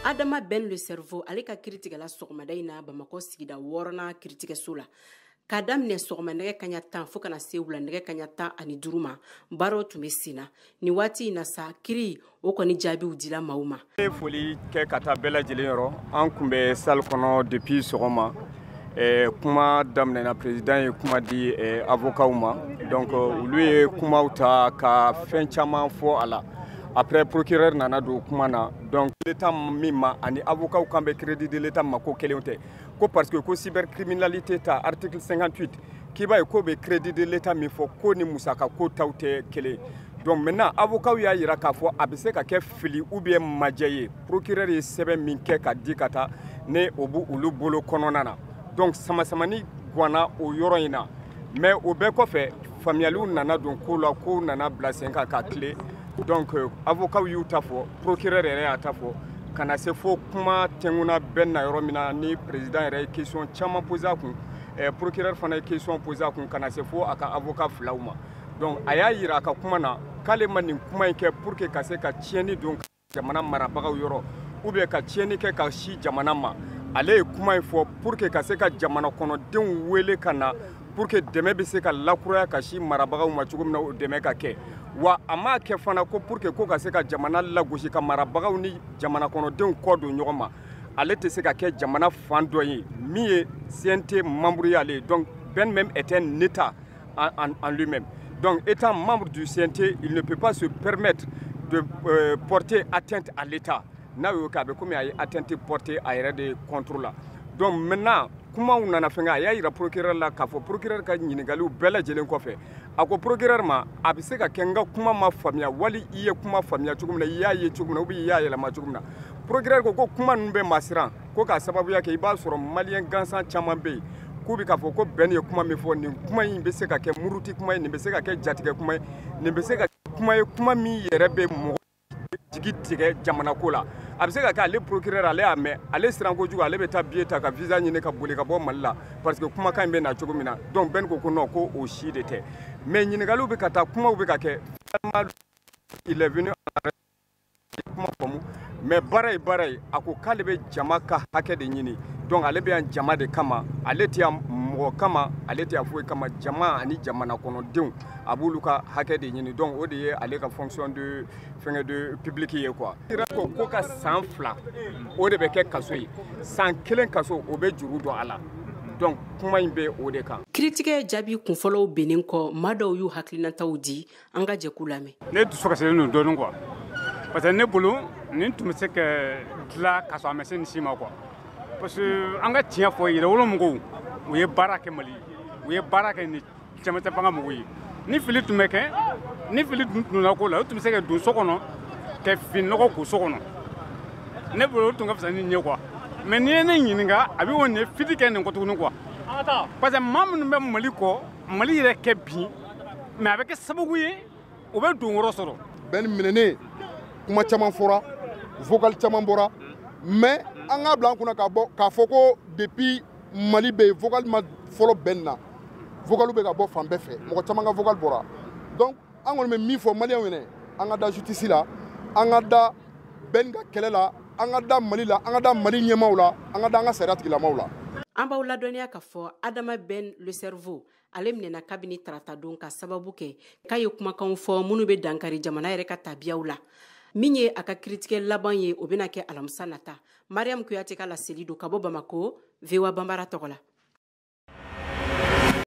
Adama Ben le Cerveau, ale ka kiritigɛla sɔgɔmada in na Bamakɔ sigida 6nan kiritigɛso la. K'a daminɛ sɔgɔma nɛgɛ kaɲa 10 fo kana se wula nɛgɛ kaɲa 15 ma, baaraw tun bɛ sen na. Nin waati in na sa, kiri o kɔni jaabiw dila maaw ma. Ne ye foli kɛ ka taa bɛɛ lajɛlen yɔrɔ. An tun bɛ salle kɔnɔ depuis sɔgɔma. Kuma daminɛna, président ye kuma di avocat ma. Donc olu ye kumaw ta ka fɛn caman fɔ a la. Après, procureur nana don kuma na. Donc l'État min ma ani avocat kan bɛ crédit de l'État ma, ko kelenw tɛ, ko parce que ko cybercriminalité ta article 58, k'i b'a ye k'o bɛ crédit de l'État min fɔ, ko ni musaka ko taw tɛ kelen. Donc maintenant, avocat y'a yira k'a fɔ a bɛ se ka kɛ fili ou bien majɛ ye, procureur ye sɛbɛn min kɛ ka di ka taa ne o b'u olu bolo kɔnɔna na. Donc samasamani ganna o yɔrɔ in na. Mais o bɛɛ kɔfɛ, faamuyaliw nana don ko la, kow nana bila sen kan ka tile. Donc avocat y'u ta fɔ, procureur yɛrɛ y'a ta fɔ, ka na se fo kuma tɛnkunna bɛɛ na yɔrɔ min na ni président yɛrɛ ye question caman posé a kun, procureur fana ye question posé a kun, ka na se fo a ka avocat filaw ma. Donc a y'a yira a ka kuma na k'ale ma nin kuma in kɛ pour que ka se ka tiɲɛni don jamana marabagaw yɔrɔ ou bien ka tiɲɛni kɛ ka si jamana ma. Ale ye kuma in fɔ pour que ka se ka jamana kɔnɔdenw wele ka na, pour que dɛmɛ bɛ se ka lakuraya ka si marabagaw ma cogo min na, o dɛmɛ ka kɛ. Wa a m'a kɛ fana ko pour que ko ka se ka jamana lagosi, ka marabagaw ni jamana kɔnɔdenw kɔ don ɲɔgɔn ma. Ale tɛ se ka kɛ jamana fan dɔ ye min ye CNT membre ye ale ye. Donc Ben même est un État en lui-même. Donc étant membre du CNT, il ne peut pas se permettre de porter atteinte à l'État. N'a y'o kɛ, a bɛ komi a ye atteinte porter a yɛrɛ de contre la. Donc maintenant, kumaw nana fɛngɛ, a y'a yira procureur la k'a fɔ procureur ka ɲininkaliw bɛɛ lajɛlen kɔfɛ, a ko procureur ma a bɛ se ka kɛ n ka kuma ma faamuya, wali i ye kuma faamuya cogo min na, i y'a ye cogo min na, ou bien i y'a yɛlɛma cogo min na. Procureur ko ko kuma ninnu bɛ maa siran, ko k'a sababuya kɛ i b'a sɔrɔ malien gansan caman bɛ yen k'u bɛ k'a fɔ ko Ben ye kuma min fɔ, nin kuma in bɛ se ka kɛ muruti kuma ye, nin bɛ se ka kɛ jatigɛ kuma ye, nin bɛ se ka kuma ye, kuma min yɛrɛ bɛ mɔgɔ jigi tigɛ jamana ko la. A bɛ se ka kɛ ale procureur, ale y'a mɛn, ale siran kojugu, ale bɛ taa billet ta ka visa ɲini ka boli ka bɔ Mali la, parce que kumakan in bɛ na cogo min na. Donc Ben ko ko non, ko o si de tɛ. Mais ɲininkaliw bɛ ka taa, kumaw bɛ ka kɛ, finalement il est venu kuma faamu. Mais baara ye baara ye, a ko k'ale bɛ jama ka hakɛ de ɲini. Donc ale bɛ yan jama de kama, ale tɛ yan mɔgɔ kama, ale tɛ yan foyi kama. Jama ani jamana kɔnɔdenw, a b'olu ka hakɛ de ɲini. Donc o de ye ale ka fonction de fɛngɛ de public ye quoi. Ko ka san 2 o de bɛ kɛ kaso ye, san 1 kaso o bɛ juru don a la. Donc kuma in bɛ o de kan. Kiritigɛ jaabi kunfɔlɔw bennen kɔ, maa dɔw y'u hakilinataw di, an ka jɛ k'u lamɛn. Ne dusu kasilen don dɔɔnin quoi, parce que ne bolo nin tun bɛ se ka dilan ka sɔrɔ a ma se nin si ma quoi. Parce que an ka tiɲɛ fɔ, yɛrɛwolo mɔgɔw, u ye baara kɛ Mali ye, u ye baara kɛ ni cɛmancɛ fanga mɔgɔw ye. Ni fili tun bɛ kɛ, ni fili dun donna ko la, u tun bɛ se ka don so kɔnɔ ka fini nɔgɔ ko so kɔnɔ. Ne bolo o tun ka fisa ni nin ye quoi. Mais n'i ye ne ɲininka, a bɛ o nin fiti kɛ nin kɔ tuguni quoi, parce que maa minnu bɛ Mali kɔ, Mali yɛrɛ kɛ bi, mais a bɛ kɛ sababu ye u bɛ don yɔrɔ sɔrɔ. Ben minɛnen, kuma caman fɔra, vocal caman bɔra, mais an k'a bila an kunna k'a bɔ k'a fɔ ko depuis Mali bɛ yen, vocal ma fɔlɔ Ben na. Vocal bɛ ka bɔ fan bɛɛ fɛ, mɔgɔ caman ka vocal bɔra. Donc an kɔni bɛ min fɔ maliyɛnw ɲɛna, an ka da justice la, an ka da Ben ka kɛlɛ la, an ka da Mali la, an ka da Mali ɲɛmaaw la, an ka da an ka sariya tigilamaw la. An b'aw ladɔnniya k'a fɔ Adama Ben le Cerveau, ale minɛna kabini tarata don ka sababu kɛ k'a ye kumakanw fɔ minnu bɛ dankari jamana yɛrɛ ka tabiyaw la. Min ye a ka kiritigɛ laban ye, o bɛna kɛ alamisa nata. Mariam Kuyate ka laseli don ka bɔ Bamako, VOA Banbara tɔgɔ la.